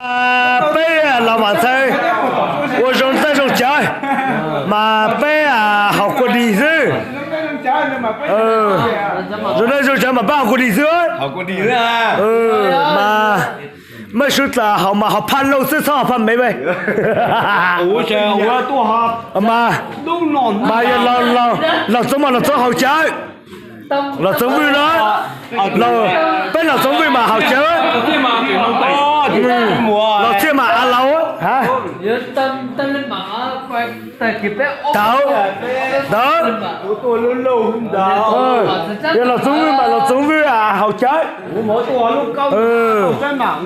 Peb Los Vam Txhais ua zoo dawb zoo cawv, mas peb haus kua dis xwb. Zoo dawb zoo cawv mas peb haus kua dis xwb. Mas mej sub tas haus mas haus phaj lauj xwb txhob haus phaj mev. Mas yog Los Txoov mas Los Txoov haus cawv. Los Txoov Vwj na, peb Los Txoov Vwj mas haus cawv. Los Txhiaj mas a laus. Tau, tau. Yog Los Txoov Vwj mas Los Txoov Vwj haus cawv.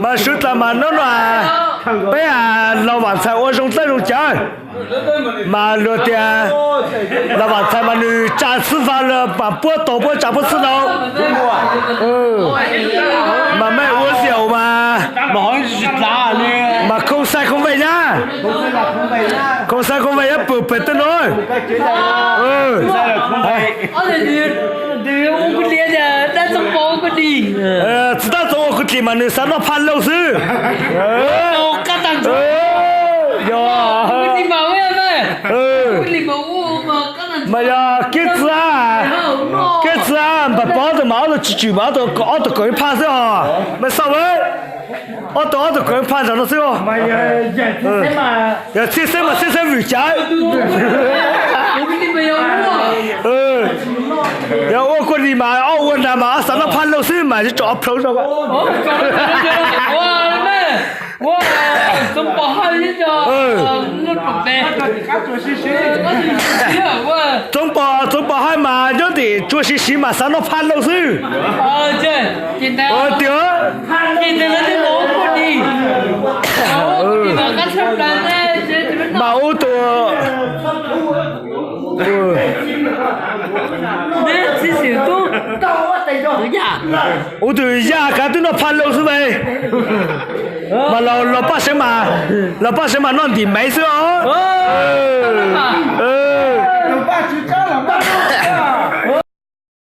Mas sub tas mas nub no peb Los Vam Txhais ua zoo dawb zoo cawv. Mas luag tias Los Vam Txhais mas nws tsa xwb vaj mas puab tau puab tsa puab xwb ntau. Mas mej ua xyaum mas mas khoo xaij khoo vej nyab, khoo xaij khoo vej nyab pw pem tej no. Txiv tab txoov ua kwv tij mas nws xav noj phaj lauj xwb. Yog mas yog kib txwv, kib txwv npam pov ob tug mas ob tug tsis tswm mas ob tug kaum ib phaj xwb os. Mej xauj, ob tug ob tug kaum ib phaj ntawm no xwb. Yog txhiaj xeeb mas txhiaj xeeb vwm cawv. Yog ua kua dis mas ob ua nrag mas ob xav noj phaj lauj xwb mas tso ob plhaub zog. Txoov pos, txoov pos haib mas nyob tim tsua siv siv mas xav noj phaj lauj xwb. Tias mas ub tus, ub tus yaj kav twb noj phaj lauj xwb mas. Mas los paj seev mas, los paj seev mas noj ntim maiv xwb os.